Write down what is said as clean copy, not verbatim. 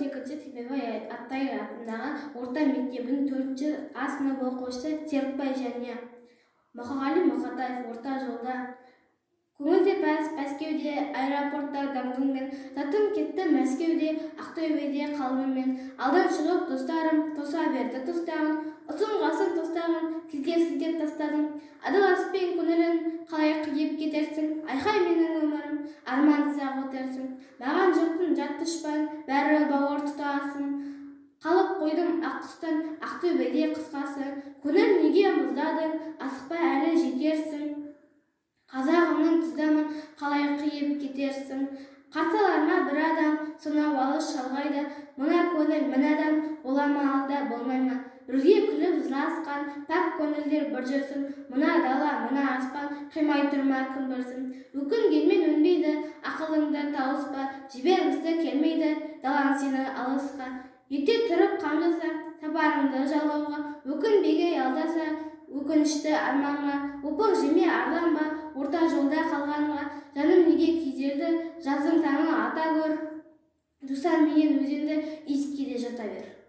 42-ші Тебебай Атай атындағы орта мектебінің 4-ші А сынып оқушысы Серікбай Жәния. Мұқағали Мақатаев, «Орта жолда». Көңіл де пәс, Мәскеуде, аэропортта даңдыңмен. Затым кетті Мәскеуде, Ақтөбеде қалдым мен. Алдан шығып достарым тоса берді тостағын. Ұсынғасын тостағын тілдеп сілтеп тастадым. Адал көңілін қалай қиып кетерсің? Айхай, менің өмірім, армансыз-ақ өтерсің. Маған жұрттың жат дұшпан, бәрі бауыр тұтасың. Қалып қойдым ақ құстан Ақтөбеде, қысқасы. Көңіл, неге мұздадың? Асықпа, әлі жетерсің. Қазағымның тұздамын қалай қиып кетерсің? Қарсы алар ма бір адам сонау алыс шалғайда? Мына көңіл, мына адам бола ма алда, болмай ма? Бірге күліп жыласқан пәк көңілдер бір жүрсін. Мына дала, мына аспан қимай тұр ма, кім білсін? Өкінгенмен өнбейді, ақылыңды тауыспа. Жібергісі келмейді далаң сені алысқа. Ерте тұрып қам жаса, сапарыңды жалғауға. Өкінбегей алдаса өкінішті арманға. Опық жеме, арланба орта жолда қалғанға. Жаным неге күйзелді? Жаздың таңы ата гөр. Жусан менен өзенді иіскеде жата бер.